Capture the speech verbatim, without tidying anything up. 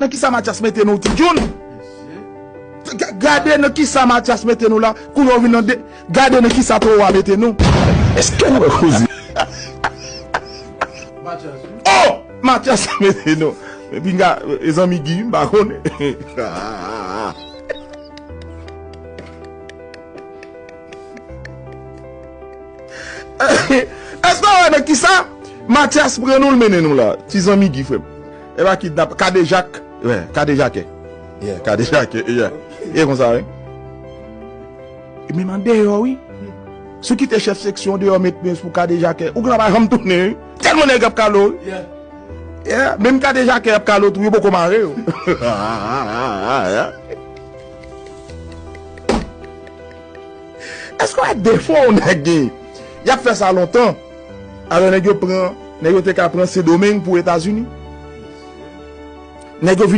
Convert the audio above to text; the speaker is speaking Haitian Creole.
Nan kisa Matyas mete nou, Ti Djoun? Ga- Gade nan kisa Matyas mete nou la. Kounye a w vin nan de- Gade nan kisa Towo a mete nou. Èske n ap koze? Oh! Matyas mete nou. Men pinga, e zanmi Guy, m pa konnen. Èske w wè nan kisa Matyas pran nou, l mennen nou la? Ti zanmi Guy, frè m. E pa kidnap, kadejak. Wè, kadejakè. Yeah, kadejakè, yeah. E konsa, wi. E menm andeyò, wi. Si w kite chèf seksyon deyò met men pou kadejakè, ou gen pa janm tounen, wi. Tèlman nèg ap kale w, wi. Yeah. Yeah, menm kadejakè ap kale w tou, yo poko mare yo. Èske w wè defo w nèg gen? Y ap fè sa lontan. Alò nèg yo pran, nèg yo te ka pran Sendomeng pou Etazini. Nèg yo vin